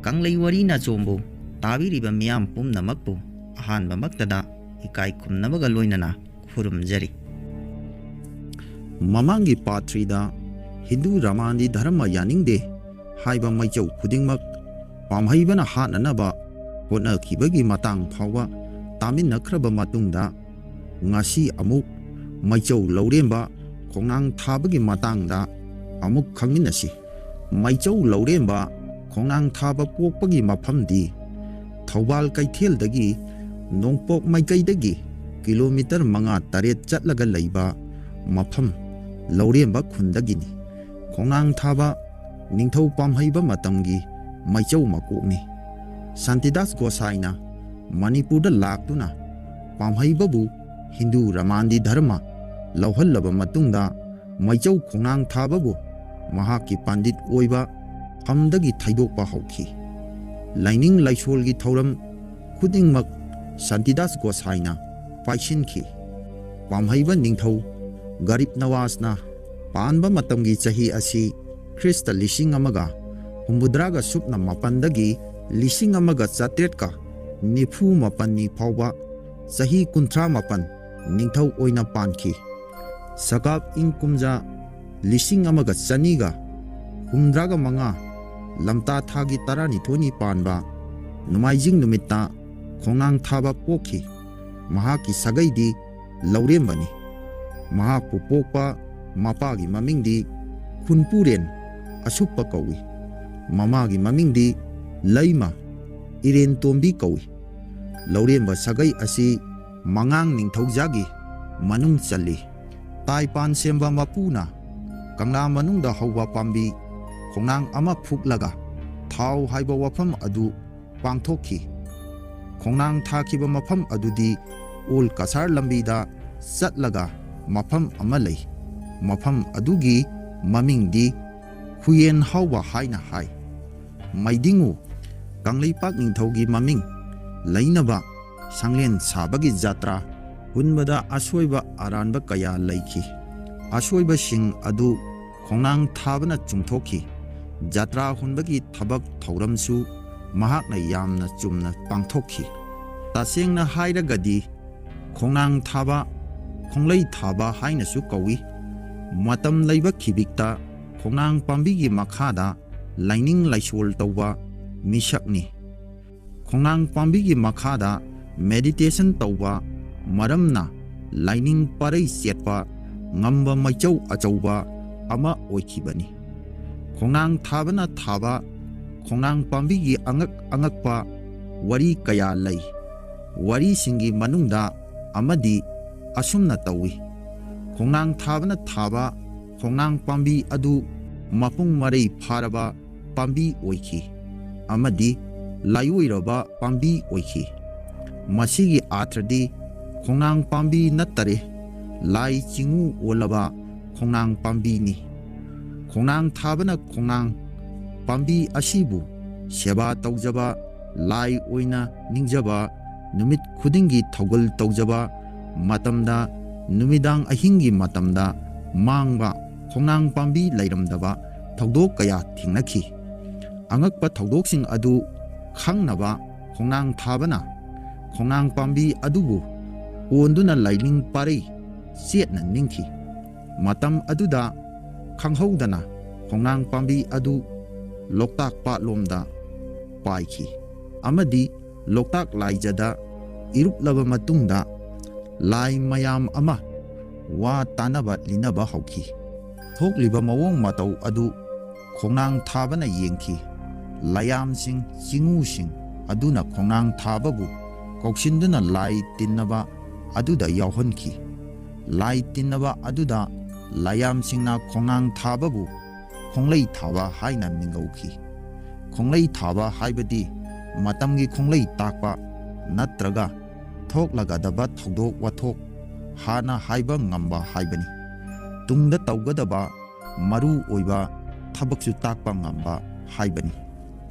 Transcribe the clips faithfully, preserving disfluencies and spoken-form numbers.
ꯀꯪꯂꯩ ꯋꯥꯔꯤ ꯅꯥꯆꯣꯝꯕꯨ ꯇꯥꯕꯤꯔꯤꯕ ꯃꯤꯌꯥꯝ ꯄꯨꯝꯅꯃꯛꯄꯨ ꯑꯍꯥꯟꯕꯃꯛꯇꯗ ꯏꯀꯥꯏ ꯈꯨꯝꯅꯕꯒ ꯂꯣꯏꯅꯅ ꯈꯨꯔꯨꯝꯖꯔꯤ꯫ ꯃꯃꯥꯡꯒꯤ part threeꯗ ꯍꯤꯟꯗꯨ ꯔꯃꯥꯟꯗꯤ ꯙꯔꯃ ꯌꯥꯅꯤꯡꯗꯦ ꯍꯥꯏꯕ ꯃꯩꯆꯧ ꯈꯨꯗꯤꯡꯃꯛ ꯄꯥꯝꯍꯩꯕꯅ ꯍꯥꯠꯅꯅꯕ ꯍꯣꯠꯅꯈꯤꯕꯒꯤ ꯃꯇꯥꯡ ꯐꯥꯎꯕ ꯇꯥꯃꯤꯟꯅꯈ꯭ꯔꯕ ꯃꯇꯨꯡꯗ, ꯉꯁꯤ ꯑꯃꯨꯛ ꯃꯩꯆꯧ ꯂꯧꯔꯦꯝꯕ ꯈꯣꯡꯅꯥꯡ ꯊꯥꯕꯒꯤ ꯃꯇꯥꯡꯗ ꯑꯃꯨꯛ ꯈꯪꯃꯤꯟꯅꯁꯤ꯫ ꯃꯩꯆꯧ ꯂꯧꯔꯦꯝꯕ ꯈꯣꯡꯅꯥꯡ ꯊꯥꯕ ꯄꯣꯛꯄꯒꯤ ꯃꯐꯝꯗꯤ ꯊꯧꯕꯥꯜ ꯀꯩꯊꯦꯜꯗꯒꯤ ꯅꯣꯡꯄꯣꯛ ꯃꯥꯏꯀꯩꯗꯒꯤ kilometre ꯃꯉꯥ ꯇꯔꯦꯠ ꯆꯠꯂꯒ ꯂꯩꯕ ꯃꯐꯝ ꯂꯧꯔꯦꯝꯕ ꯈꯨꯟꯗꯒꯤꯅꯤ꯫ ꯈꯣꯡꯅꯥꯡ ꯊꯥꯕ ꯅꯤꯡꯊꯧ ꯄꯥꯝꯍꯩꯕ ꯃꯇꯝꯒꯤ ꯃꯩꯆꯧ ꯃꯀꯣꯛꯅꯤ꯫ ꯁꯥꯟꯇꯤꯗꯥꯁ ꯒꯣꯁꯥꯏꯅ ꯃꯅꯤꯄꯨꯔꯗ ꯂꯥꯛꯇꯨꯅ ꯄꯥꯝꯍꯩꯕꯕꯨ ꯍꯤꯟꯗꯨ ꯔꯃꯥꯟꯗꯤ ꯙꯔꯃ ꯂꯧꯍꯜꯂꯕ ꯃꯇꯨꯡꯗ, ꯃꯩꯆꯧ ꯈꯣꯡꯅꯥꯡ ꯊꯥꯕꯕꯨ ꯃꯍꯥꯛꯀꯤ ꯄꯟꯗꯤꯠ ꯑꯣꯏꯕ ꯐꯝꯗꯒꯤ ꯊꯩꯗꯣꯛꯄ ꯍꯧꯈꯤ꯫ ꯂꯥꯏꯅꯤꯡ ꯂꯥꯏꯁꯣꯜꯒꯤ ꯊꯧꯔꯝ ꯈꯨꯗꯤꯡꯃꯛ ꯁꯥꯟꯇꯤꯗꯥꯁ ꯒꯣꯁꯥꯏꯅ ꯄꯥꯏꯁꯤꯟꯈꯤ꯫ ꯄꯥꯝꯍꯩꯕ ꯅꯤꯡꯊꯧ ꯒꯔꯤꯕ ꯅꯋꯥꯖꯅ ꯄꯥꯟꯕ ꯃꯇꯝꯒꯤ ꯆꯍꯤ ꯑꯁꯤ ꯈ꯭ꯔꯤꯁꯇ ꯂꯤꯁꯤꯡ ꯑꯃꯒ ꯍꯨꯝꯐꯨꯇꯔꯥꯒ ꯁꯨꯞꯅ ꯃꯥꯄꯟꯗꯒꯤ ꯂꯤꯁꯤꯡ ꯑꯃꯒ ꯆꯥꯇ꯭ꯔꯦꯠꯀ ꯅꯤꯐꯨ ꯃꯥꯄꯟꯅꯤ ꯐꯥꯎꯕ ꯆꯍꯤ ꯀꯨꯟꯊ꯭ꯔꯥ ꯃꯥꯄꯟ ꯅꯤꯡꯊꯧ ꯑꯣꯏꯅ ꯄꯥꯟꯈꯤ꯫ ꯁꯒꯥꯞ ꯏꯪ ꯀꯨꯝꯖꯥ ꯂꯤꯁꯤꯡ ꯑꯃꯒ ꯆꯅꯤꯒ ꯍꯨꯝꯗ꯭ꯔꯥꯒ ꯃꯉꯥ, ꯂꯝꯇꯥ ꯊꯥꯒꯤ ꯇꯔꯥꯅꯤꯊꯣꯏꯅꯤ ꯄꯥꯟꯕ ꯅꯣꯡꯃꯥꯏꯖꯤꯡ ꯅꯨꯃꯤꯠꯇ ꯈꯣꯡꯅꯥꯡ ꯊꯥꯕ ꯄꯣꯛꯈꯤ꯫ ꯃꯍꯥꯛꯀꯤ ꯁꯥꯒꯩꯗꯤ ꯂꯧꯔꯦꯝꯕꯅꯤ꯫ ꯃꯍꯥꯛꯄꯨ ꯄꯣꯛꯄ ꯃꯄꯥꯒꯤ ꯃꯃꯤꯡꯗꯤ ꯈꯨꯟꯄꯨꯔꯦꯟ ꯑꯁꯨꯞꯄ ꯀꯧꯏ꯫ ꯃꯃꯥꯒꯤ ꯃꯃꯤꯡꯗꯤ ꯂꯩꯃ ꯏꯔꯦꯟꯇꯣꯝꯕꯤ ꯀꯧꯏ꯫ ꯂꯧꯔꯦꯝꯕ ꯁꯥꯒꯩ ꯑꯁꯤ ꯃꯉꯥꯡ ꯅꯤꯡꯊꯧꯖꯥꯒꯤ ꯃꯅꯨꯡ ꯆꯜꯂꯤ꯫ ꯇꯥꯏꯄꯥꯟ ꯁꯦꯝꯕ ꯃꯄꯨꯅ ꯀꯪꯂꯥ ꯃꯅꯨꯡꯗ ꯍꯧꯕ ꯄꯥꯝꯕꯤ ꯈꯣꯡꯅꯥꯡ ꯑꯃ ꯐꯨꯛꯂꯒ ꯊꯥꯎ ꯍꯥꯏꯕ ꯋꯥꯐꯝ ꯑꯗꯨ ꯄꯥꯡꯊꯣꯛꯈꯤ꯫ ꯈꯣꯡꯅꯥꯡ ꯊꯥꯈꯤꯕ ꯃꯐꯝ ꯑꯗꯨꯗꯤ ꯑꯣꯜ ꯀꯁꯥꯔ ꯂꯝꯕꯤꯗ ꯆꯠꯂꯒ ꯃꯐꯝ ꯑꯃ ꯂꯩ꯫ ꯃꯐꯝ ꯑꯗꯨꯒꯤ ꯃꯃꯤꯡꯗꯤ ꯈꯨꯌꯦꯟ ꯍꯥꯎꯕ ꯍꯥꯏꯅ ꯍꯥꯏ꯫ ꯃꯩꯗꯤꯡꯉꯨ ꯀꯪꯂꯩꯄꯥꯛ ꯅꯤꯡꯊꯧꯒꯤ ꯃꯃꯤꯡ ꯂꯩꯅꯕ ꯁꯪꯂꯦꯟ ꯁꯥꯕꯒꯤ ꯖꯥꯇ꯭ꯔꯥ ꯍꯨꯟꯕꯗ ꯑꯁꯣꯏꯕ ꯑꯔꯥꯟꯕ ꯀꯌꯥ ꯂꯩꯈꯤ꯫ ꯑꯁꯣꯏꯕꯁꯤꯡ ꯑꯗꯨ ꯈꯣꯡꯅꯥꯡ ꯊꯥꯕꯅ ꯆꯨꯝꯊꯣꯛꯈꯤ꯫ ꯖꯇ꯭ꯔꯥ ꯍꯨꯟꯕꯒꯤ ꯊꯕꯛ ꯊꯧꯔꯝꯁꯨ ꯃꯍꯥꯛꯅ ꯌꯥꯝꯅ ꯆꯨꯝꯅ ꯄꯥꯡꯊꯣꯛꯈꯤ꯫ ꯇꯁꯦꯡꯅ ꯍꯥꯏꯔꯒꯗꯤ ꯈꯣꯡꯅꯥꯡ ꯊꯥꯕ, ꯈꯣꯡꯂꯩ ꯊꯥꯕ ꯍꯥꯏꯅꯁꯨ ꯀꯧꯏ꯫ ꯃꯇꯝ ꯂꯩꯕ ꯈꯤꯕꯤꯛꯇ ꯈꯣꯡꯅꯥꯡ ꯄꯥꯝꯕꯤꯒꯤ ꯃꯈꯥꯗ ꯂꯥꯏꯅꯤꯡ ꯂꯥꯏꯁꯣꯜ ꯇꯧꯕ ꯃꯤꯁꯛꯅꯤ꯫ ꯈꯣꯡꯅꯥꯡ ꯄꯥꯝꯕꯤꯒꯤ ꯃꯈꯥꯗ meditation ꯇꯧꯕ ꯃꯔꯝꯅ ꯂꯥꯏꯅꯤꯡ ꯄꯔꯩ ꯆꯦꯠꯄ ꯉꯝꯕ ꯃꯩꯆꯧ ꯑꯆꯧꯕ ꯑꯃ ꯑꯣꯏꯈꯤꯕꯅꯤ꯫ ꯈꯣꯡꯅꯥꯡ ꯊꯥꯕꯅ ꯊꯥꯕ ꯈꯣꯡꯅꯥꯡ ꯄꯥꯝꯕꯤꯒꯤ ꯑꯉꯛ ꯑꯉꯛꯄ ꯋꯥꯔꯤ ꯀꯌꯥ ꯂꯩ꯫ ꯋꯥꯔꯤꯁꯤꯡꯒꯤ ꯃꯅꯨꯡꯗ ꯑꯃꯗꯤ ꯑꯁꯨꯝꯅ ꯇꯧꯏ: ꯈꯣꯡꯅꯥꯡ ꯊꯥꯕꯅ ꯊꯥꯕ ꯈꯣꯡꯅꯥꯡ ꯄꯥꯝꯕꯤ ꯑꯗꯨ ꯃꯄꯨꯡ ꯃꯔꯩ ꯐꯥꯔꯕ ꯄꯥꯝꯕꯤ ꯑꯣꯏꯈꯤ ꯑꯃꯗꯤ ꯂꯥꯏꯑꯣꯏꯔꯕ ꯄꯥꯝꯕꯤ ꯑꯣꯏꯈꯤ꯫ ꯃꯁꯤꯒꯤ ꯑꯥꯔꯊꯗꯤ ꯈꯣꯡꯅꯥꯡ ꯄꯥꯝꯕꯤ ꯅꯠꯇꯔꯦ, ꯂꯥꯏ ꯆꯤꯡꯉꯨ ꯑꯣꯜꯂꯕ ꯈꯣꯡꯅꯥꯡ ꯄꯥꯝꯕꯤꯅꯤ꯫ ꯈꯣꯡꯅꯥꯡ ꯊꯥꯕꯅ ꯈꯣꯡꯅꯥꯡ ꯄꯥꯝꯕꯤ ꯑꯁꯤꯕꯨ ꯁꯦꯕꯥ ꯇꯧꯖꯕ, ꯂꯥꯏ ꯑꯣꯏꯅ ꯅꯤꯡꯖꯕ, ꯅꯨꯃꯤꯠ ꯈꯨꯗꯤꯡꯒꯤ ꯊꯧꯒꯜ ꯇꯧꯖꯕ ꯃꯇꯝꯗ, ꯅꯨꯃꯤꯗꯥꯡ ꯑꯍꯤꯡꯒꯤ ꯃꯇꯝꯗ ꯃꯥꯡꯕ ꯈꯣꯡꯅꯥꯡ ꯄꯥꯝꯕꯤ ꯂꯩꯔꯝꯗꯕ ꯊꯧꯗꯣꯛ ꯀꯌꯥ ꯊꯦꯡꯅꯈꯤ꯫ ꯑꯉꯛꯄ ꯊꯧꯗꯣꯛꯁꯤꯡ ꯑꯗꯨ ꯈꯪꯅꯕ ꯈꯣꯡꯅꯥꯡ ꯊꯥꯕꯅ ꯈꯣꯡꯅꯥꯡ ꯄꯥꯝꯕꯤ ꯑꯗꯨꯕꯨ ꯀꯣꯟꯗꯨꯅ ꯂꯥꯏꯅꯤꯡ ꯄꯔꯩ ꯆꯦꯠꯅ ꯅꯤꯡꯈꯤ꯫ ꯃꯇꯝ ꯑꯗꯨꯗ ꯈꯪꯍꯧꯗꯅ ꯈꯣꯡꯅꯥꯡ ꯄꯥꯝꯕꯤ ꯑꯗꯨ ꯂꯣꯛꯇꯥꯛ ꯄꯥꯠꯂꯣꯝꯗ ꯄꯥꯏꯈꯤ ꯑꯃꯗꯤ ꯂꯣꯛꯇꯥꯛ ꯂꯥꯏꯖꯗ ꯏꯔꯨꯞꯂꯕ ꯃꯇꯨꯡꯗ ꯂꯥꯏ ꯃꯌꯥꯝ ꯑꯃ ꯋꯥ ꯇꯥꯅꯕ ꯂꯤꯅꯕ ꯍꯧꯈꯤ꯫ ꯊꯣꯛꯂꯤꯕ ꯃꯑꯣꯡ ꯃꯇꯧ ꯑꯗꯨ ꯈꯣꯡꯅꯥꯡ ꯊꯥꯕꯅ ꯌꯦꯡꯈꯤ꯫ ꯂꯥꯏꯌꯥꯝꯁꯤꯡ, ꯆꯤꯡꯉꯨꯁꯤꯡ ꯑꯗꯨꯅ ꯈꯣꯡꯅꯥꯡ ꯊꯥꯕꯕꯨ ꯀꯧꯁꯤꯟꯗꯨꯅ ꯂꯥꯏ ꯇꯤꯟꯅꯕ ꯑꯗꯨꯗ ꯌꯥꯎꯍꯟꯈꯤ꯫ ꯂꯥꯏ ꯇꯤꯟꯅꯕ ꯑꯗꯨꯗ ꯂꯥꯏꯌꯥꯝꯁꯤꯡꯅ ꯈꯣꯡꯅꯥꯡ ꯊꯥꯕꯕꯨ ꯈꯣꯡꯂꯩ ꯊꯥꯕ ꯍꯥꯏꯅ ꯃꯤꯡꯒꯧꯈꯤ꯫ ꯈꯣꯡꯂꯩ ꯊꯥꯕ ꯍꯥꯏꯕꯗꯤ ꯃꯇꯝꯒꯤ ꯈꯣꯡꯂꯩ ꯇꯥꯛꯄ ꯅꯠꯇ꯭ꯔꯒ ꯊꯣꯛꯂꯒꯗꯕ ꯊꯧꯗꯣꯛ ꯋꯥꯊꯣꯛ ꯍꯥꯟꯅ ꯍꯥꯏꯕ ꯉꯝꯕ ꯍꯥꯏꯕꯅꯤ꯫ ꯇꯨꯡꯗ ꯇꯧꯒꯗꯕ ꯃꯔꯨ ꯑꯣꯏꯕ ꯊꯕꯛꯁꯨ ꯇꯥꯛꯄ ꯉꯝꯕ ꯍꯥꯏꯕꯅꯤ꯫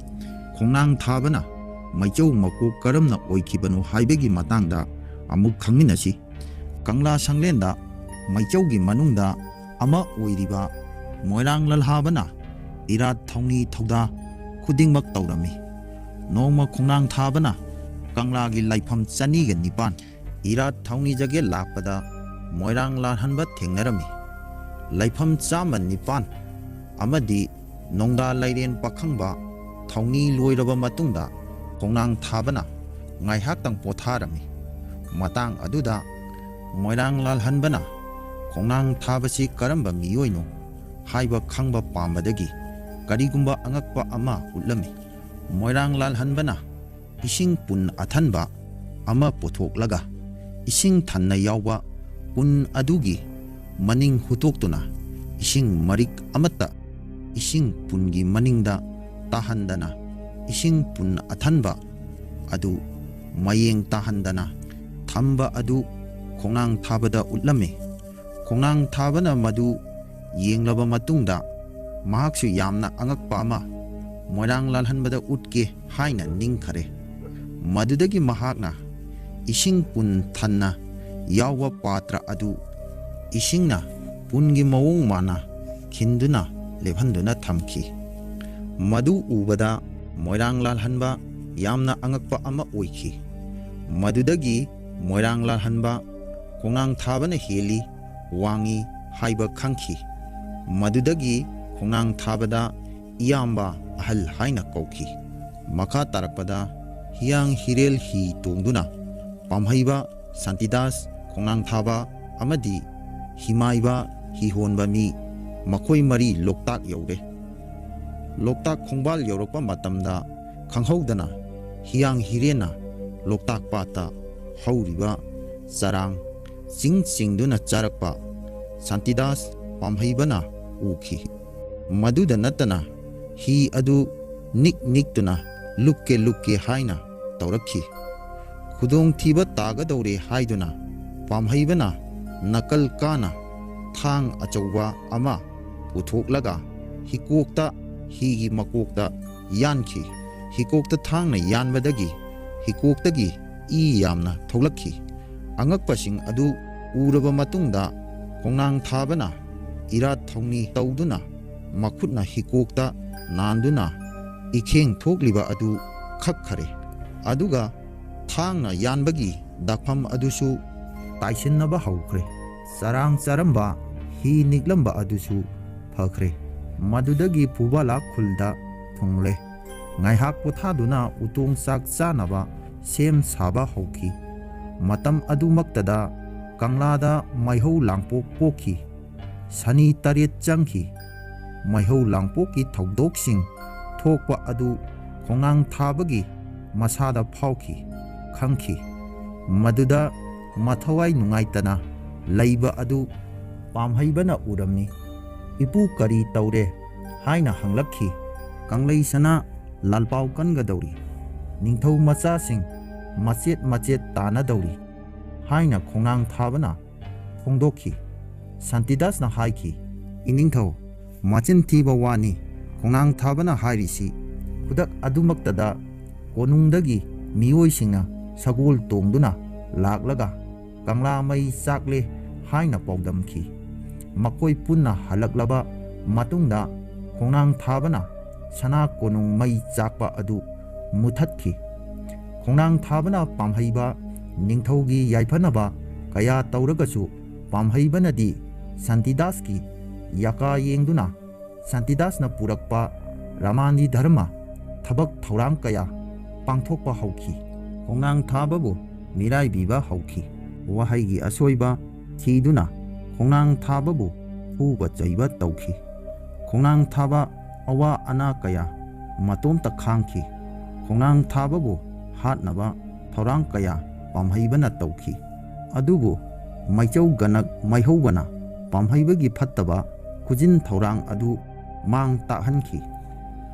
ꯈꯣꯡꯅꯥꯡ ꯊꯥꯕꯅ ꯃꯩꯆꯧ ꯃꯀꯣꯛ ꯀꯔꯝꯅ ꯑꯣꯏꯈꯤꯕꯅꯣ ꯍꯥꯏꯕꯒꯤ ꯃꯇꯥꯡꯗ ꯑꯃꯨꯛ ꯈꯪꯃꯤꯟꯅꯁꯤ꯫ ꯀꯪꯂꯥ ꯁꯪꯂꯦꯟꯗ ꯃꯩꯆꯧꯒꯤ ꯃꯅꯨꯡꯗ ꯑꯃ ꯑꯣꯏꯔꯤꯕ ꯃꯣꯏꯔꯥꯡ ꯂꯜꯍꯥꯕꯅ ꯏꯔꯥꯠ ꯊꯧꯅꯤ ꯊꯧꯗꯥ ꯈꯨꯗꯤꯡꯃꯛ ꯇꯧꯔꯝꯃꯤ꯫ ꯅꯣꯡꯃ ꯈꯣꯡꯅꯥꯡ ꯊꯥꯕꯅ ꯀꯪꯂꯥꯒꯤ ꯂꯥꯏꯐꯝ ꯆꯅꯤꯒ ꯅꯤꯄꯥꯟ ꯏꯔꯥꯠ ꯊꯧꯅꯤ ꯖꯒꯦ ꯂꯥꯛꯄꯗ ꯃꯣꯏꯔꯥꯡ ꯂꯥꯜꯍꯟꯕ ꯊꯦꯡꯅꯔꯝꯃꯤ꯫ ꯂꯥꯏꯐꯝ ꯆꯥꯝꯃ ꯅꯤꯄꯥꯟ ꯑꯃꯗꯤ ꯅꯣꯡꯗꯥ ꯂꯥꯏꯔꯦꯟ ꯄꯥꯈꯪꯕ ꯊꯧꯅꯤ ꯂꯣꯏꯔꯕ ꯃꯇꯨꯡꯗ ꯈꯣꯡꯅꯥꯡ ꯊꯥꯕꯅ ꯉꯥꯏꯍꯥꯛꯇꯪ ꯄꯣꯊꯥꯔꯝꯃꯤ꯫ ꯃꯇꯥꯡ ꯑꯗꯨꯗ ꯃꯣꯏꯔꯥꯡ ꯂꯥꯜꯍꯟꯕꯅ ꯈꯣꯡꯅꯥꯡ ꯊꯥꯕꯁꯤ ꯀꯔꯝꯕ ꯃꯤꯑꯣꯏꯅꯣ ꯍꯥꯏꯕ ꯈꯪꯕ ꯄꯥꯝꯕꯗꯒꯤ ꯀꯔꯤꯒꯨꯝꯕ ꯑꯉꯛꯄ ꯑꯃ ꯎꯠꯂꯝꯃꯤ꯫ ꯃꯣꯏꯔꯥꯡ ꯂꯥꯜꯍꯟꯕꯅ ꯏꯁꯤꯡ ꯄꯨꯟ ꯑꯊꯟꯕ ꯑꯃ ꯄꯨꯊꯣꯛꯂꯒ ꯏꯁꯤꯡ ꯊꯟꯅ ꯌꯥꯎꯕ ꯄꯨꯟ ꯑꯗꯨꯒꯤ ꯃꯅꯤꯡ ꯍꯨꯠꯇꯣꯛꯇꯨꯅ ꯏꯁꯤꯡ ꯃꯔꯤꯛ ꯑꯃꯠꯇ ꯏꯁꯤꯡ ꯄꯨꯟꯒꯤ ꯃꯅꯤꯡꯗ ꯇꯥꯍꯟꯗꯅ ꯏꯁꯤꯡ ꯄꯨꯟ ꯑꯊꯟꯕ ꯑꯗꯨ ꯃꯌꯦꯡ ꯇꯥꯍꯟꯗꯅ ꯊꯝꯕ ꯑꯗꯨ ꯈꯣꯡꯅꯥꯡ ꯊꯥꯕꯗ ꯎꯠꯂꯝꯃꯤ꯫ ꯈꯣꯡꯅꯥꯡ ꯊꯥꯕꯅ ꯃꯗꯨ ꯌꯦꯡꯂꯕ ꯃꯇꯨꯡꯗ ꯃꯍꯥꯛꯁꯨ ꯌꯥꯝꯅ ꯑꯉꯛꯄ ꯑꯃ ꯃꯣꯏꯔꯥꯡ ꯂꯥꯜꯍꯟꯕꯗ ꯎꯠꯀꯦ ꯍꯥꯏꯅ ꯅꯤꯡꯈꯔꯦ꯫ ꯃꯗꯨꯗꯒꯤ ꯃꯍꯥꯛꯅ ꯏꯁꯤꯡ ꯄꯨꯟ ꯊꯟꯅ ꯌꯥꯎꯕ ꯄꯥꯇ꯭ꯔ ꯑꯗꯨ ꯏꯁꯤꯡꯅ ꯄꯨꯟꯒꯤ ꯃꯑꯣꯡ ꯃꯥꯟꯅ ꯈꯤꯟꯗꯨꯅ ꯂꯦꯞꯍꯟꯗꯨꯅ ꯊꯝꯈꯤ꯫ ꯃꯗꯨ ꯎꯕꯗ ꯃꯣꯏꯔꯥꯡ ꯂꯥꯜꯍꯟꯕ ꯌꯥꯝꯅ ꯑꯉꯛꯄ ꯑꯃ ꯑꯣꯏꯈꯤ꯫ ꯃꯗꯨꯗꯒꯤ ꯃꯣꯏꯔꯥꯡ ꯂꯥꯜꯍꯟꯕ ꯈꯣꯡꯅꯥꯡ ꯊꯥꯕꯅ ꯍꯦꯜꯂꯤ ꯋꯥꯡꯉꯤ ꯍꯥꯏꯕ ꯈꯪꯈꯤ꯫ ꯃꯗꯨꯗꯒꯤ ꯈꯣꯡꯅꯥꯡ ꯊꯥꯕꯗ ꯏꯌꯥꯝꯕ ꯑꯍꯜ ꯍꯥꯏꯅ ꯀꯧꯈꯤ꯫ ꯃꯈꯥ ꯇꯥꯔꯛꯄꯗ ꯍꯤꯌꯥꯡ ꯍꯤꯔꯦꯜ ꯍꯤ ꯇꯣꯡꯗꯨꯅ ꯄꯥꯝꯍꯩꯕ ꯁꯥꯟꯇꯤꯗꯥꯁ, ꯈꯣꯡꯅꯥꯡ ꯊꯥꯕ ꯑꯃꯗꯤ ꯍꯤꯃꯥꯏꯕ ꯍꯤꯍꯣꯟꯕ ꯃꯤ ꯃꯈꯣꯏ ꯃꯔꯤ ꯂꯣꯛꯇꯥꯛ ꯌꯧꯔꯦ꯫ ꯂꯣꯛꯇꯥꯛ ꯈꯣꯡꯕꯥꯜ ꯌꯧꯔꯛꯄ ꯃꯇꯝꯗ ꯈꯪꯍꯧꯗꯅ ꯍꯤꯌꯥꯡ ꯍꯤꯔꯦꯟꯅ ꯂꯣꯛꯇꯥꯛ ꯄꯥꯠꯇ ꯍꯧꯔꯤꯕ ꯆꯔꯥꯡ ꯆꯤꯡ ꯆꯤꯡꯗꯨꯅ ꯆꯥꯔꯛꯄ ꯁꯥꯟꯇꯤꯗꯥꯁ ꯄꯥꯝꯍꯩꯕꯅ ꯎꯈꯤ꯫ ꯃꯗꯨꯗ ꯅꯠꯇꯅ ꯍꯤ ꯑꯗꯨ ꯅꯤꯛ ꯅꯤꯛꯇꯨꯅ ꯂꯨꯞꯀꯦ ꯂꯨꯞꯀꯦ ꯍꯥꯏꯅ ꯇꯧꯔꯛꯈꯤ꯫ ꯈꯨꯗꯣꯡꯊꯤꯕ ꯇꯥꯒꯗꯧꯔꯦ ꯍꯥꯏꯗꯨꯅ ꯄꯥꯝꯍꯩꯕꯅ ꯅꯥꯀꯜ ꯀꯥꯅ ꯊꯥꯡ ꯑꯆꯧꯕ ꯑꯃ ꯄꯨꯊꯣꯛꯂꯒ ꯍꯤꯀꯣꯛꯇ, ꯍꯤꯒꯤ ꯃꯀꯣꯛꯇ ꯌꯥꯟꯈꯤ꯫ ꯍꯤꯀꯣꯛꯇ ꯊꯥꯡꯅ ꯌꯥꯟꯕꯗꯒꯤ ꯍꯤꯀꯣꯛꯇꯒꯤ ꯏ ꯌꯥꯝꯅ ꯊꯣꯛꯂꯛꯈꯤ꯫ ꯑꯉꯛꯄꯁꯤꯡ ꯑꯗꯨ ꯎꯔꯕ ꯃꯇꯨꯡꯗ ꯈꯣꯡꯅꯥꯡ ꯊꯥꯕꯅ ꯏꯔꯥꯠ ꯊꯧꯅꯤ ꯇꯧꯗꯨꯅ ꯃꯈꯨꯠꯅ ꯍꯤꯀꯣꯛꯇ ꯅꯥꯟꯗꯨꯅ ꯏꯈꯦꯡ ꯊꯣꯛꯂꯤꯕ ꯑꯗꯨ ꯈꯛꯈꯔꯦ꯫ ꯑꯗꯨꯒ ꯊꯥꯡꯅ ꯌꯥꯟꯕꯒꯤ ꯗꯥꯛꯐꯝ ꯑꯗꯨꯁꯨ ꯇꯥꯏꯁꯤꯟꯅꯕ ꯍꯧꯈ꯭ꯔꯦ꯫ ꯆꯔꯥꯡ ꯆꯔꯝꯕ ꯍꯤ ꯅꯤꯛꯂꯝꯕ ꯑꯗꯨꯁꯨ ꯐꯈ꯭ꯔꯦ꯫ ꯃꯗꯨꯗꯒꯤ ꯐꯨꯕꯥꯂꯥ ꯈꯨꯜꯗ ꯊꯨꯡꯂꯦ꯫ ꯉꯥꯏꯍꯥꯛ ꯄꯣꯊꯥꯗꯨꯅ ꯎꯇꯣꯡ ꯆꯥꯛ ꯆꯥꯅꯕ ꯁꯦꯝ ꯁꯥꯕ ꯍꯧꯈꯤ꯫ ꯃꯇꯝ ꯑꯗꯨꯃꯛꯇꯗ ꯀꯪꯂꯥꯗ ꯃꯩꯍꯧ ꯂꯥꯡꯄꯣꯛ ꯄꯣꯛꯈꯤ꯫ ꯁꯅꯤ ꯇꯔꯦꯠ ꯆꯪꯈꯤ꯫ ꯃꯩꯍꯧ ꯂꯥꯡꯄꯣꯛꯀꯤ ꯊꯧꯗꯣꯛꯁꯤꯡ ꯊꯣꯛꯄ ꯑꯗꯨ ꯈꯣꯡꯅꯥꯡ ꯊꯥꯕꯒꯤ ꯃꯁꯥꯗ ꯐꯥꯎꯈꯤ, ꯈꯪꯈꯤ꯫ ꯃꯗꯨꯗ ꯃꯊꯋꯥꯏ ꯅꯨꯡꯉꯥꯏꯇꯅ ꯂꯩꯕ ꯑꯗꯨ ꯄꯥꯝꯍꯩꯕꯅ ꯎꯔꯝꯃꯤ꯫ "ꯏꯄꯨ, ꯀꯔꯤ ꯇꯧꯔꯦ?" ꯍꯥꯏꯅ ꯍꯪꯂꯛꯈꯤ꯫ "ꯀꯪꯂꯩ ꯁꯅꯥ ꯂꯥꯜꯄꯥꯎ ꯀꯟꯒꯗꯧꯔꯤ꯫ ꯅꯤꯡꯊꯧ ꯃꯆꯥꯁꯤꯡ ꯃꯆꯦꯠ ꯃꯆꯦꯠ ꯇꯥꯅꯗꯧꯔꯤ" ꯍꯥꯏꯅ ꯈꯣꯡꯅꯥꯡ ꯊꯥꯕꯅ ꯐꯣꯡꯗꯣꯛꯈꯤ꯫ ꯁꯥꯟꯇꯤꯗꯥꯁꯅ ꯍꯥꯏꯈꯤ, "ꯏꯅꯤꯡꯊꯧ, ꯃꯆꯤꯟ ꯊꯤꯕ ꯋꯥꯅꯤ ꯈꯣꯡꯅꯥꯡ ꯊꯥꯕꯅ ꯍꯥꯏꯔꯤꯁꯤ"꯫ ꯈꯨꯗꯛ ꯑꯗꯨꯃꯛꯇꯗ ꯀꯣꯅꯨꯡꯗꯒꯤ ꯃꯤꯑꯣꯏꯁꯤꯡꯅ ꯁꯒꯣꯜ ꯇꯣꯡꯗꯨꯅ ꯂꯥꯛꯂꯒ ꯀꯪꯂꯥ ꯃꯩ ꯆꯥꯛꯂꯦ ꯍꯥꯏꯅ ꯄꯥꯎꯗꯝꯈꯤ꯫ ꯃꯈꯣꯏ ꯄꯨꯟꯅ ꯍꯜꯂꯛꯂꯕ ꯃꯇꯨꯡꯗ ꯈꯣꯡꯅꯥꯡ ꯊꯥꯕꯅ ꯁꯅꯥ ꯀꯣꯅꯨꯡ ꯃꯩ ꯆꯥꯛꯄ ꯑꯗꯨ ꯃꯨꯊꯠꯈꯤ꯫ ꯈꯣꯡꯅꯥꯡ ꯊꯥꯕꯅ ꯄꯥꯝꯍꯩꯕ ꯅꯤꯡꯊꯧꯒꯤ ꯌꯥꯏꯐꯅꯕ ꯀꯌꯥ ꯇꯧꯔꯒꯁꯨ, ꯄꯥꯝꯍꯩꯕꯅꯗꯤ ꯁꯥꯟꯇꯤꯗꯥꯁꯀꯤ ꯌꯥꯀꯥ ꯌꯦꯡꯗꯨꯅ ꯁꯥꯟꯇꯤꯗꯥꯁꯅ ꯄꯨꯔꯛꯄ ꯔꯥꯃꯥꯅꯤ ꯙꯔꯃ ꯊꯕꯛ ꯊꯧꯔꯥꯡ ꯀꯌꯥ ꯄꯥꯡꯊꯣꯛꯄ ꯍꯧꯈꯤ꯫ ꯈꯣꯡꯅꯥꯡ ꯊꯥꯕꯕꯨ ꯃꯤꯔꯥꯏꯕꯤꯕ ꯍꯧꯈꯤ꯫ ꯋꯥꯍꯩꯒꯤ ꯑꯁꯣꯏꯕ ꯊꯤꯗꯨꯅ ꯈꯣꯡꯅꯥꯡ ꯊꯥꯕꯕꯨ ꯐꯨꯕ ꯆꯩꯕ ꯇꯧꯈꯤ꯫ ꯈꯣꯡꯅꯥꯡ ꯊꯥꯕ ꯑꯋꯥ ꯑꯅꯥ ꯀꯌꯥ ꯃꯇꯣꯝꯇ ꯈꯥꯡꯈꯤ꯫ ꯈꯣꯡꯅꯥꯡ ꯊꯥꯕꯕꯨ ꯍꯥꯠꯅꯕ ꯊꯧꯔꯥꯡ ꯀꯌꯥ ꯄꯥꯝꯍꯩꯕꯅ ꯇꯧꯈꯤ꯫ ꯑꯗꯨꯕꯨ ꯃꯩꯆꯧ ꯒꯅꯛ ꯃꯩꯍꯧꯕꯅ ꯄꯥꯝꯍꯩꯕꯒꯤ ꯐꯠꯇꯕ ꯈꯨꯖꯤꯟ ꯊꯧꯔꯥꯡ ꯑꯗꯨ ꯃꯥꯡ ꯇꯥꯛꯍꯟꯈꯤ꯫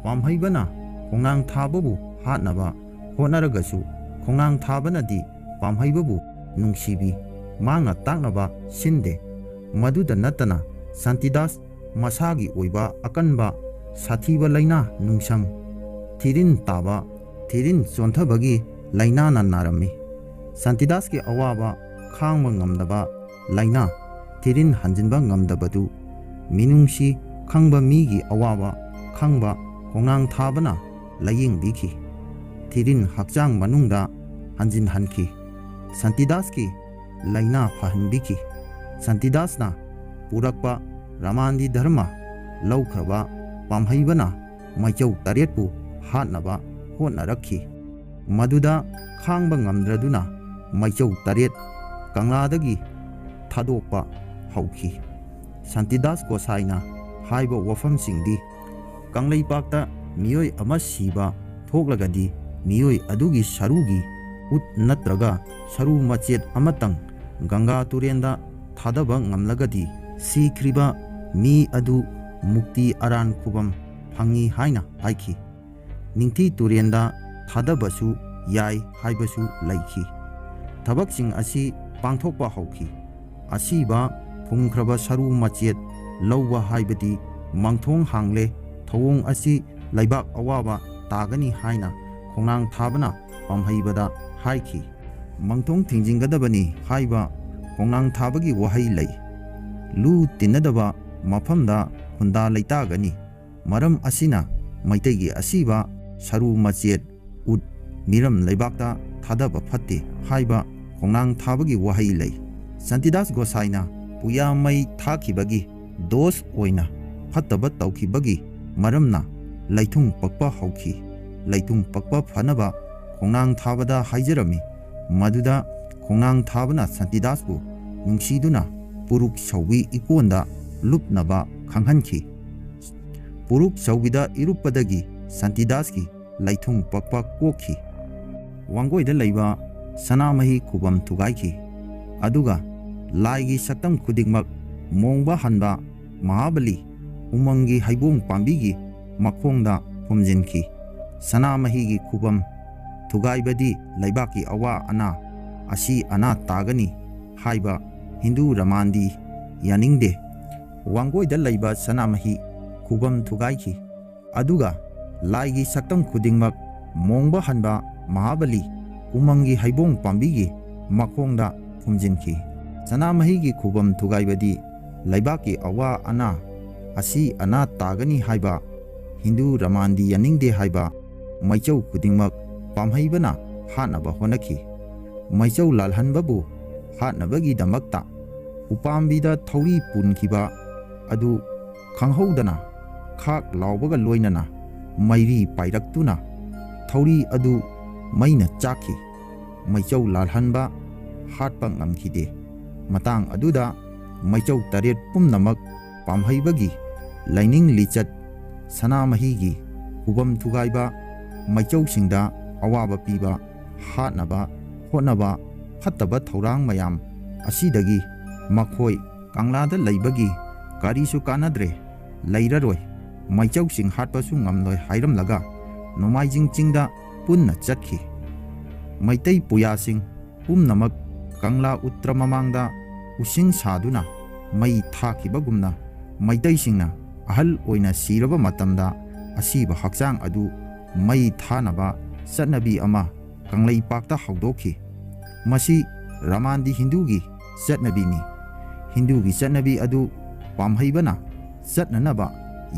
ꯄꯥꯝꯍꯩꯕꯅ ꯈꯣꯡꯅꯥꯡ ꯊꯥꯕꯕꯨ ꯍꯥꯠꯅꯕ ꯍꯣꯠꯅꯔꯒꯁꯨ, ꯈꯣꯡꯅꯥꯡ ꯊꯥꯕꯅꯗꯤ ꯄꯥꯝꯍꯩꯕꯕꯨ ꯅꯨꯡꯁꯤꯕꯤ, ꯃꯥꯡꯅ ꯇꯥꯛꯅꯕ ꯁꯤꯟꯗꯦ꯫ ꯃꯗꯨꯗ ꯅꯠꯇꯅ ꯁꯥꯟꯇꯤꯗꯥꯁ ꯃꯁꯥꯒꯤ ꯑꯣꯏꯕ ꯑꯀꯟꯕ ꯁꯥꯊꯤꯕ ꯂꯥꯏꯅꯥ ꯅꯨꯡꯁꯪ, ꯊꯤꯔꯤꯟ ꯇꯥꯕ, ꯊꯤꯔꯤꯟ ꯆꯣꯟꯊꯕꯒꯤ ꯂꯥꯏꯅꯥꯅ ꯅꯥꯔꯝꯃꯤ꯫ ꯁꯥꯟꯇꯤꯗꯥꯁꯀꯤ ꯑꯋꯥꯕ ꯈꯥꯡꯕ ꯉꯝꯗꯕ ꯂꯥꯏꯅꯥ, ꯊꯤꯔꯤꯟ ꯍꯟꯖꯤꯟꯕ ꯉꯝꯗꯕꯗꯨ ꯃꯤꯅꯨꯡꯁꯤ ꯈꯪꯕ ꯃꯤꯒꯤ ꯑꯋꯥꯕ ꯈꯪꯕ ꯈꯣꯡꯅꯥꯡ ꯊꯥꯕꯅ ꯂꯥꯌꯦꯡꯕꯤꯈꯤ꯫ ꯊꯤꯔꯤꯟ ꯍꯛꯆꯥꯡ ꯃꯅꯨꯡꯗ ꯍꯟꯖꯤꯟꯍꯟꯈꯤ꯫ ꯁꯥꯟꯇꯤꯗꯥꯁꯀꯤ ꯂꯥꯏꯅꯥ ꯐꯍꯟꯕꯤꯈꯤ꯫ ꯁꯥꯟꯇꯤꯗꯥꯁꯅ ꯄꯨꯔꯛꯄ ꯔꯃꯥꯟꯗꯤ ꯙꯔꯃ ꯂꯧꯈ꯭ꯔꯕ ꯄꯥꯝꯍꯩꯕꯅ ꯃꯥꯏꯆꯧ ꯇꯔꯦꯠꯄꯨ ꯍꯥꯠꯅꯕ ꯍꯣꯠꯅꯔꯛꯈꯤ꯫ ꯃꯗꯨꯗ ꯈꯥꯡꯕ ꯉꯝꯗ꯭ꯔꯗꯨꯅ ꯃꯥꯏꯆꯧ ꯇꯔꯦꯠ ꯀꯪꯂꯥꯗꯒꯤ ꯊꯥꯗꯣꯛꯄ ꯍꯧꯈꯤ꯫ ꯁꯥꯟꯇꯤꯗꯥꯁ ꯒꯣꯁꯥꯏꯅ ꯍꯥꯏꯕ ꯋꯥꯐꯝꯁꯤꯡꯗꯤ, ꯀꯪꯂꯩꯄꯥꯛꯇ ꯃꯤꯑꯣꯏ ꯑꯃ ꯁꯤꯕ ꯊꯣꯛꯂꯒꯗꯤ ꯃꯤꯑꯣꯏ ꯑꯗꯨꯒꯤ ꯁꯔꯨꯒꯤ ꯎꯠ ꯅꯠꯇ꯭ꯔꯒ ꯁꯔꯨ ꯃꯆꯦꯠ ꯑꯃꯇꯪ ꯒꯪꯒꯥ ꯇꯨꯔꯦꯟꯗ ꯊꯥꯗꯕ ꯉꯝꯂꯒꯗꯤ ꯁꯤꯈ꯭ꯔꯤꯕ ꯃꯤ ꯑꯗꯨ ꯃꯨꯛꯇꯤ ꯑꯔꯥꯟ ꯈꯨꯕꯝ ꯐꯪꯏ ꯍꯥꯏꯅ ꯍꯥꯏꯈꯤ꯫ ꯅꯤꯡꯊꯤ ꯇꯨꯔꯦꯟꯗ ꯊꯥꯗꯕꯁꯨ ꯌꯥꯏ ꯍꯥꯏꯕꯁꯨ ꯂꯩꯈꯤ꯫ ꯊꯕꯛꯁꯤꯡ ꯑꯁꯤ ꯄꯥꯡꯊꯣꯛꯄ ꯍꯧꯈꯤ꯫ ꯑꯁꯤꯕ ꯐꯨꯝꯈ꯭ꯔꯕ ꯁꯔꯨ ꯃꯆꯦꯠ ꯂꯧꯕ ꯍꯥꯏꯕꯗꯤ ꯃꯥꯡꯊꯣꯡ ꯍꯥꯡꯂꯦ, ꯊꯧꯑꯣꯡ ꯑꯁꯤ ꯂꯩꯕꯥꯛ ꯑꯋꯥꯕ ꯇꯥꯒꯅꯤ ꯍꯥꯏꯅ ꯈꯣꯡꯅꯥꯡ ꯊꯥꯕꯅ ꯄꯥꯝꯍꯩꯕꯗ ꯍꯥꯏꯈꯤ꯫ ꯃꯥꯡꯊꯣꯡ ꯊꯤꯡꯖꯤꯟꯒꯗꯕꯅꯤ ꯍꯥꯏꯕ ꯈꯣꯡꯅꯥꯡ ꯊꯥꯕꯒꯤ ꯋꯥꯍꯩ ꯂꯩ꯫ ꯂꯨ ꯇꯤꯟꯅꯗꯕ ꯃꯐꯝꯗ ꯈꯨꯟꯗꯥ ꯂꯩꯇꯥꯒꯅꯤ꯫ ꯃꯔꯝ ꯑꯁꯤꯅ ꯃꯩꯇꯩꯒꯤ ꯑꯁꯤꯕ ꯁꯔꯨ ꯃꯆꯦꯠ ꯎꯠ ꯃꯤꯔꯝ ꯂꯩꯕꯥꯛꯇ ꯊꯥꯗꯕ ꯐꯠꯇꯦ ꯍꯥꯏꯕ ꯈꯣꯡꯅꯥꯡ ꯊꯥꯕꯒꯤ ꯋꯥꯍꯩ ꯂꯩ꯫ ꯁꯥꯟꯇꯤꯗꯥꯁ ꯒꯣꯁꯥꯏꯅ ꯄꯨꯌꯥ ꯃꯩ ꯊꯥꯈꯤꯕꯒꯤ ꯗꯣꯁ ꯑꯣꯏꯅ ꯐꯠꯇꯕ ꯇꯧꯈꯤꯕꯒꯤ ꯃꯔꯝꯅ ꯂꯩꯊꯨꯡ ꯄꯛꯄ ꯍꯧꯈꯤ꯫ ꯂꯩꯊꯨꯡ ꯄꯛꯄ ꯐꯅꯕ ꯈꯣꯡꯅꯥꯡ ꯊꯥꯕꯗ ꯍꯥꯏꯖꯔꯝꯃꯤ꯫ ꯃꯗꯨꯗ ꯈꯣꯡꯅꯥꯡ ꯊꯥꯕꯅ ꯁꯥꯟꯇꯤꯗꯥꯁꯄꯨ ꯅꯨꯡꯁꯤꯗꯨꯅ ꯄꯨꯔꯨꯛ ꯁꯧꯕꯤ ꯏꯀꯣꯟꯗ ꯂꯨꯞꯅꯕ ꯈꯪꯍꯟꯈꯤ꯫ ꯄꯨꯔꯨꯛ ꯁꯧꯕꯤꯗ ꯏꯔꯨꯞꯄꯗꯒꯤ ꯁꯥꯟꯇꯤꯗꯥꯁꯀꯤ ꯂꯩꯊꯨꯡ ꯄꯛꯄ ꯀꯣꯛꯈꯤ꯫ ꯋꯥꯡꯒꯣꯏꯗ ꯂꯩꯕ ꯁꯅꯥꯃꯍꯤ ꯈꯨꯕꯝ ꯊꯨꯒꯥꯏꯈꯤ꯫ ꯑꯗꯨꯒ ꯂꯥꯏꯒꯤ ꯁꯛꯇꯝ ꯈꯨꯗꯤꯡꯃꯛ ꯃꯣꯡꯕ ꯍꯟꯕ ꯃꯍꯥꯕꯂꯤ ꯎꯃꯪꯒꯤ ꯍꯩꯕꯣꯡ ꯄꯥꯝꯕꯤꯒꯤ ꯃꯈꯣꯡꯗ ꯐꯨꯝꯖꯤꯟꯈꯤ꯫ ꯁꯅꯥꯃꯍꯤꯒꯤ ꯈꯨꯕꯝ ꯊꯨꯒꯥꯏꯕꯗꯤ ꯂꯩꯕꯥꯛꯀꯤ ꯑꯋꯥ ꯑꯅꯥ, ꯑꯁꯤ ꯑꯅꯥ ꯇꯥꯒꯅꯤ ꯍꯥꯏꯕ ꯍꯤꯟꯗꯨ ꯔꯃꯥꯟꯗꯤ ꯌꯥꯅꯤꯡꯗꯦ꯫ ꯋꯥꯡꯒꯣꯏꯗ ꯂꯩꯕ ꯁꯅꯥꯃꯍꯤ ꯈꯨꯕꯝ ꯊꯨꯒꯥꯏꯈꯤ꯫ ꯑꯗꯨꯒ ꯂꯥꯏꯒꯤ ꯁꯛꯇꯝ ꯈꯨꯗꯤꯡꯃꯛ ꯃꯣꯡꯕ ꯍꯟꯕ ꯃꯍꯥꯕꯂꯤ ꯎꯃꯪꯒꯤ ꯍꯩꯕꯣꯡ ꯄꯥꯝꯕꯤꯒꯤ ꯃꯈꯣꯡꯗ ꯐꯨꯝꯖꯤꯟꯈꯤ꯫ ꯁꯅꯥꯃꯍꯤꯒꯤ ꯈꯨꯕꯝ ꯊꯨꯒꯥꯏꯕꯗꯤ ꯂꯩꯕꯥꯛꯀꯤ ꯑꯋꯥ ꯑꯅꯥ, ꯑꯁꯤ ꯑꯅꯥ ꯇꯥꯒꯅꯤ ꯍꯥꯏꯕ, ꯍꯤꯟꯗꯨ ꯔꯃꯥꯟꯗꯤ ꯌꯥꯅꯤꯡꯗꯦ ꯍꯥꯏꯕ ꯃꯩꯆꯧ ꯈꯨꯗꯤꯡꯃꯛ ꯄꯥꯝꯍꯩꯕꯅ ꯍꯥꯠꯅꯕ ꯍꯣꯠꯅꯈꯤ꯫ ꯃꯩꯆꯧ ꯂꯥꯜꯍꯟꯕꯕꯨ ꯍꯥꯠꯅꯕꯒꯤꯗꯃꯛꯇ ꯎꯄꯥꯝꯕꯤꯗ ꯊꯧꯔꯤ ꯄꯨꯟꯈꯤꯕ ꯑꯗꯨ ꯈꯪꯍꯧꯗꯅ ꯈꯥꯛ ꯂꯥꯎꯕꯒ ꯂꯣꯏꯅꯅ ꯃꯩꯔꯤ ꯄꯥꯏꯔꯛꯇꯨꯅ ꯊꯧꯔꯤ ꯑꯗꯨ ꯃꯩꯅ ꯆꯥꯛꯈꯤ꯫ ꯃꯩꯆꯧ ꯂꯥꯜꯍꯟꯕ ꯍꯥꯠꯄ ꯉꯝꯈꯤꯗꯦ꯫ ꯃꯇꯥꯡ ꯑꯗꯨꯗ ꯃꯩꯆꯧ ꯇꯔꯦꯠ ꯄꯨꯝꯅꯃꯛ ꯄꯥꯝꯍꯩꯕꯒꯤ ꯂꯥꯏꯅꯤꯡ ꯂꯤꯆꯠ, ꯁꯅꯥꯃꯍꯤꯒꯤ ꯈꯨꯕꯝ ꯊꯨꯒꯥꯏꯕ, ꯃꯩꯆꯧꯁꯤꯡꯗ ꯑꯋꯥꯕ ꯄꯤꯕ, ꯍꯥꯠꯅꯕ ꯍꯣꯠꯅꯕ, ꯐꯠꯇꯕ ꯊꯧꯔꯥꯡ ꯃꯌꯥꯝ ꯑꯁꯤꯗꯒꯤ ꯃꯈꯣꯏ ꯀꯪꯂꯥꯗ ꯂꯩꯕꯒꯤ ꯀꯔꯤꯁꯨ ꯀꯥꯟꯅꯗ꯭ꯔꯦ, ꯂꯩꯔꯔꯣꯏ, ꯃꯩꯆꯧꯁꯤꯡ ꯍꯥꯠꯄꯁꯨ ꯉꯝꯂꯣꯏ ꯍꯥꯏꯔꯝꯂꯒ ꯅꯣꯡꯃꯥꯏꯖꯤꯡ ꯆꯤꯡꯗ ꯄꯨꯟꯅ ꯆꯠꯈꯤ꯫ ꯃꯩꯇꯩ ꯄꯨꯌꯥꯁꯤꯡ ꯄꯨꯝꯅꯃꯛ ꯀꯪꯂꯥ ꯎꯇ꯭ꯔ ꯃꯃꯥꯡꯗ ꯎꯁꯤꯡ ꯁꯥꯗꯨꯅ ꯃꯩ ꯊꯥꯈꯤꯕꯒꯨꯝꯅ ꯃꯩꯇꯩꯁꯤꯡꯅ ꯑꯍꯜ ꯑꯣꯏꯅ ꯁꯤꯔꯕ ꯃꯇꯝꯗ ꯑꯁꯤꯕ ꯍꯛꯆꯥꯡ ꯑꯗꯨ ꯃꯩ ꯊꯥꯅꯕ ꯆꯠꯅꯕꯤ ꯑꯃ ꯀꯪꯂꯩꯄꯥꯛꯇ ꯍꯧꯗꯣꯛꯈꯤ꯫ ꯃꯁꯤ ꯔꯃꯥꯟꯗꯤ ꯍꯤꯟꯗꯨꯒꯤ ꯆꯠꯅꯕꯤꯅꯤ꯫ ꯍꯤꯟꯗꯨꯒꯤ ꯆꯠꯅꯕꯤ ꯑꯗꯨ ꯄꯥꯝꯍꯩꯕꯅ ꯆꯠꯅꯅꯕ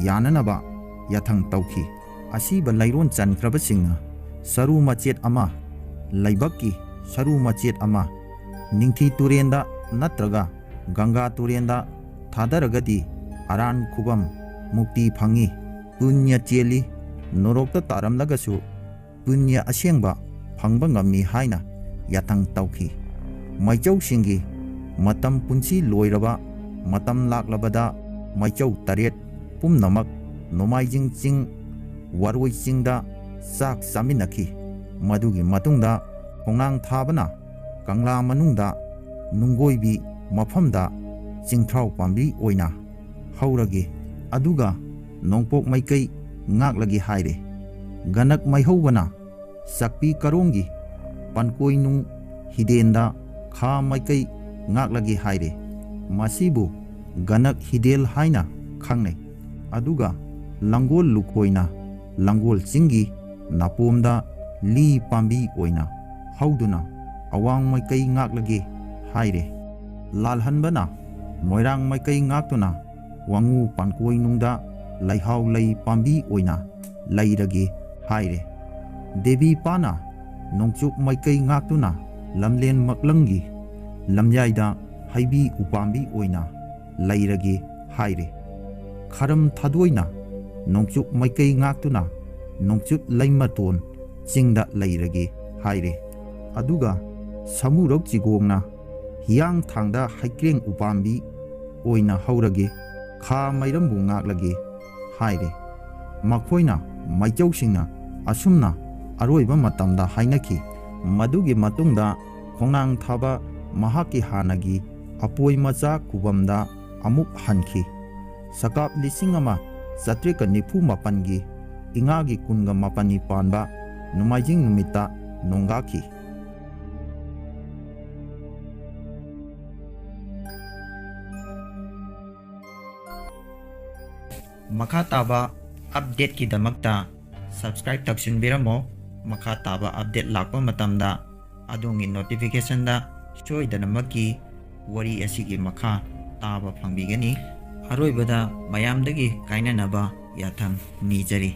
ꯌꯥꯅꯅꯕ ꯌꯥꯊꯪ ꯇꯧꯈꯤ꯫ ꯑꯁꯤꯕ ꯂꯩꯔꯣꯟ ꯆꯟꯈ꯭ꯔꯕꯁꯤꯡꯅ ꯁꯔꯨ ꯃꯆꯦꯠ ꯑꯃ, ꯂꯩꯕꯛꯀꯤ ꯁꯔꯨ ꯃꯆꯦꯠ ꯑꯃ ꯅꯤꯡꯊꯤ ꯇꯨꯔꯦꯟꯗ ꯅꯠꯇ꯭ꯔꯒ ꯒꯪꯒꯥ ꯇꯨꯔꯦꯟꯗ ꯊꯥꯗꯔꯒꯗꯤ ꯑꯔꯥꯟ ꯈꯨꯕꯝ ꯃꯨꯛꯇꯤ ꯐꯪꯏ, ꯄꯨꯅ꯭ꯌ ꯆꯦꯜꯂꯤ, ꯅꯣꯔꯣꯛꯇ ꯇꯥꯔꯝꯂꯒꯁꯨ ꯄꯨꯅ꯭ꯌ ꯑꯁꯦꯡꯕ ꯐꯪꯕ ꯉꯝꯃꯤ ꯍꯥꯏꯅ ꯌꯥꯊꯪ ꯇꯧꯈꯤ꯫ ꯃꯩꯆꯧꯁꯤꯡꯒꯤ ꯃꯇꯝ ꯄꯨꯟꯁꯤ ꯂꯣꯏꯔꯕ ꯃꯇꯝ ꯂꯥꯛꯂꯕꯗ ꯃꯩꯆꯧ ꯇꯔꯦꯠ ꯄꯨꯝꯅꯃꯛ ꯅꯣꯡꯃꯥꯏꯖꯤꯡ ꯆꯤꯡ, ꯋꯥꯔꯣꯏ ꯆꯤꯡꯗ ꯆꯥꯛ ꯆꯥꯃꯤꯟꯅꯈꯤ꯫ ꯃꯗꯨꯒꯤ ꯃꯇꯨꯡꯗ ꯈꯣꯡꯅꯥꯡ ꯊꯥꯕꯅ ꯀꯪꯂꯥ ꯃꯅꯨꯡꯗ ꯅꯨꯡꯒꯣꯏꯕꯤ ꯃꯐꯝꯗ ꯆꯤꯡꯊ꯭ꯔꯥꯎ ꯄꯥꯝꯕꯤ ꯑꯣꯏꯅ ꯍꯧꯔꯒꯦ, ꯑꯗꯨꯒ ꯅꯣꯡꯄꯣꯛ ꯃꯥꯏꯀꯩ ꯉꯥꯛꯂꯒꯦ ꯍꯥꯏꯔꯦ꯫ ꯒꯅꯛ ꯃꯩꯍꯧꯕꯅ ꯆꯥꯛꯄꯤ ꯀꯔꯣꯡꯒꯤ ꯄꯥꯟꯀꯣꯏꯅꯨꯡ ꯍꯤꯗꯦꯟꯗ ꯈꯥ ꯃꯥꯏꯀꯩ ꯉꯥꯛꯂꯒꯦ ꯍꯥꯏꯔꯦ꯫ ꯃꯁꯤꯕꯨ ꯒꯅꯛ ꯍꯤꯗꯦꯜ ꯍꯥꯏꯅ ꯈꯪꯅꯩ꯫ ꯑꯗꯨꯒ ꯂꯥꯡꯒꯣꯜ ꯂꯨꯈꯣꯏꯅ ꯂꯥꯡꯒꯣꯜ ꯆꯤꯡꯒꯤ ꯅꯥꯄꯣꯝꯗ ꯂꯤ ꯄꯥꯝꯕꯤ ꯑꯣꯏꯅ ꯍꯧꯗꯨꯅ ꯑꯋꯥꯡ ꯃꯥꯏꯀꯩ ꯉꯥꯛꯂꯒꯦ ꯍꯥꯏꯔꯦ꯫ ꯂꯥꯜꯍꯟꯕꯅ ꯃꯣꯏꯔꯥꯡ ꯃꯥꯏꯀꯩ ꯉꯥꯛꯇꯨꯅ ꯋꯥꯉꯨ ꯄꯥꯟꯀꯣꯏꯅꯨꯡꯗ ꯂꯩꯍꯥꯎ ꯂꯩ ꯄꯥꯝꯕꯤ ꯑꯣꯏꯅ ꯂꯩꯔꯒꯦ ꯍꯥꯏꯔꯦ꯫ ꯗꯦꯕꯤ ꯄꯥꯅ ꯅꯣꯡꯆꯨꯞ ꯃꯥꯏꯀꯩ ꯉꯥꯛꯇꯨꯅ ꯂꯝꯂꯦꯟ ꯃꯛꯂꯪꯒꯤ ꯂꯝꯌꯥꯏꯗ ꯍꯩꯕꯤ ꯎꯄꯥꯝꯕꯤ ꯑꯣꯏꯅ ꯂꯩꯔꯒꯦ ꯍꯥꯏꯔꯦ꯫ ꯈꯔꯝ ꯊꯥꯗꯣꯏꯅ ꯅꯣꯡꯆꯨꯞ ꯃꯥꯏꯀꯩ ꯉꯥꯛꯇꯨꯅ ꯅꯣꯡꯆꯨꯞ ꯂꯩꯃꯇꯣꯟ ꯆꯤꯡꯗ ꯂꯩꯔꯒꯦ ꯍꯥꯏꯔꯦ꯫ ꯑꯗꯨꯒ ꯁꯃꯨꯔꯧ ꯆꯤꯒꯣꯡꯅ ꯍꯤꯌꯥꯡꯊꯥꯡꯗ ꯍꯩꯀ꯭ꯔꯦꯡ ꯎꯄꯥꯝꯕꯤ ꯑꯣꯏꯅ ꯍꯧꯔꯒꯦ, ꯈꯥ ꯃꯩꯔꯝꯕꯨ ꯉꯥꯛꯂꯒꯦ ꯍꯥꯏꯔꯦ꯫ ꯃꯈꯣꯏꯅ ꯃꯩꯆꯧꯁꯤꯡꯅ ꯑꯁꯨꯝꯅ ꯑꯔꯣꯏꯕ ꯃꯇꯝꯗ ꯍꯥꯏꯅꯈꯤ꯫ ꯃꯗꯨꯒꯤ ꯃꯇꯨꯡꯗ ꯈꯣꯡꯅꯥꯡ ꯊꯥꯕ ꯃꯍꯥꯛꯀꯤ ꯍꯥꯟꯅꯒꯤ ꯑꯄꯣꯏ ꯃꯆꯥ ꯈꯨꯕꯝꯗ ꯑꯃꯨꯛ ꯍꯟꯈꯤ꯫ ꯁꯀꯥꯞ ꯂꯤꯁꯤꯡ ꯑꯃ ꯆꯥꯇ꯭ꯔꯦꯠꯀ ꯅꯤꯐꯨ ꯃꯥꯄꯟꯒꯤ ꯏꯉꯥꯒꯤ ꯀꯨꯟꯒ ꯃꯥꯄꯟꯅꯤ ꯄꯥꯟꯕ ꯅꯣꯡꯃꯥꯏꯖꯤꯡ ꯅꯨꯃꯤꯠꯇ ꯅꯣꯡꯒꯥꯈꯤ꯫ ꯃꯈꯥ ꯇꯥꯕ updateꯀꯤꯗꯃꯛꯇ subscribe ꯇꯧꯁꯤꯟꯕꯤꯔꯝꯃꯣ꯫ ꯃꯈꯥ ꯇꯥꯕ update ꯂꯥꯛꯄ ꯃꯇꯝꯗ ꯑꯗꯣꯝꯒꯤ notificationꯗ ꯁꯣꯏꯗꯅꯃꯛꯀꯤ ꯋꯥꯔꯤ ꯑꯁꯤꯒꯤ ꯃꯈꯥ ꯇꯥꯕ ꯐꯪꯕꯤꯒꯅꯤ꯫ ꯑꯔꯣꯏꯕꯗ ꯃꯌꯥꯝꯗꯒꯤ ꯀꯥꯏꯅꯅꯕ ꯌꯥꯊꯪ ꯅꯤꯖꯔꯤ꯫